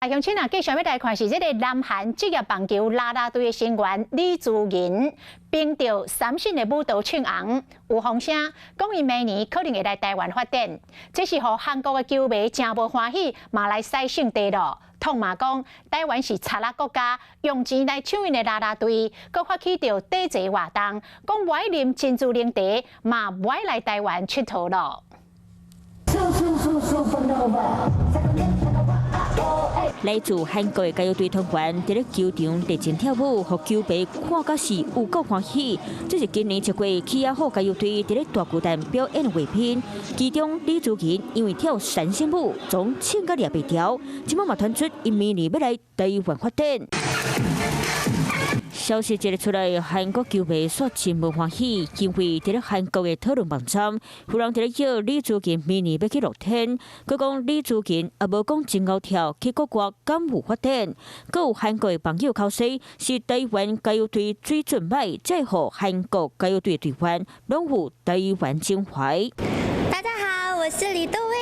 鄉親啊，繼續欲來看是這个南韓職業棒球啦啦隊的成員李珠銀，憑著三信的舞蹈唱紅，有風聲講伊明年可能會來台灣發展，這是予韓國的球迷誠無歡喜，嘛來洗聖地咯。痛罵講台灣是賊仔國家，用錢來搶𪜶的啦啦隊，閣發起著抵制活動，講無愛啉珍珠奶茶，嘛無愛來台灣𨑨迌咯。來自韓國的歌謠隊團員佇咧球場熱情跳舞，予球迷看甲是有夠歡喜。這是今年7月起仔好歌謠隊佇咧大巨蛋表演的畫面，其中李珠銀因為跳三星舞，總唱甲掠袂牢，這擺嘛傳出伊明年欲來台灣發展。消息一出來，韓國球迷煞真無歡喜，因為佇咧韓國的討論網站，有人佇咧叫李珠銀明年欲去樂天，閣講李珠銀也無講真𠢕跳，去國外敢有發展？閣有韓國的網友口說，是台灣歌謠隊水準䆀，才會予韓國歌謠隊隊員攏有台灣情懷。大家好，我是李多薇。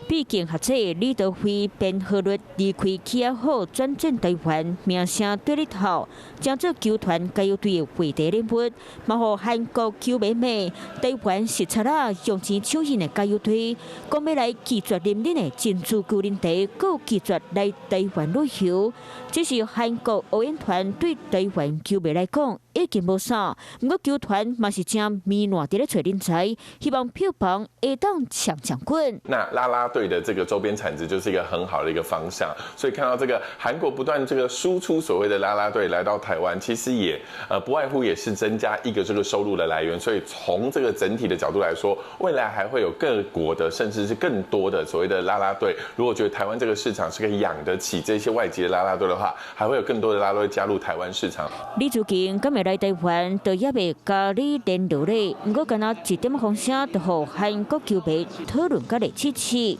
畢竟學者李德輝編號率離開起仔好轉戰台灣，名聲對日頭，成做球團歌謠隊的話題人物，嘛予韓國球迷罵台灣是賊仔用錢搶𪜶的歌謠隊，講欲來拒絕啉恁的珍珠龜奶茶，閣拒絕來台灣旅遊。這是韓國後援團對台灣球迷來講已經無啥，毋過球團嘛是誠糜爛佇咧揣人才，希望票房會當搶搶滾。那啦啦隊的這個周邊產值就是一個很好的一個方向，所以看到這個韓國不斷這個輸出所謂的啦啦隊來到台灣，其實也不外乎也是增加一個這個收入的來源。所以從這個整體的角度來說，未來還會有各國的甚至是更多的所謂的啦啦隊。如果覺得台灣這個市場是可以養得起這些外籍的啦啦隊的話，還會有更多的啦啦隊加入台灣市場。李珠銀敢會來台灣，都猶未共你聯絡咧。毋過，敢若一點風聲，就予韓國球迷討論甲熱刺刺。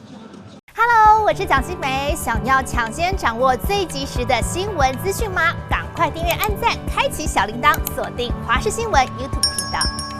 Hello，我是蔣新梅，想要搶先掌握最及時的新聞資訊嗎？趕快訂閱、按讚、開啟小鈴鐺，鎖定華視新聞 YouTube 頻道。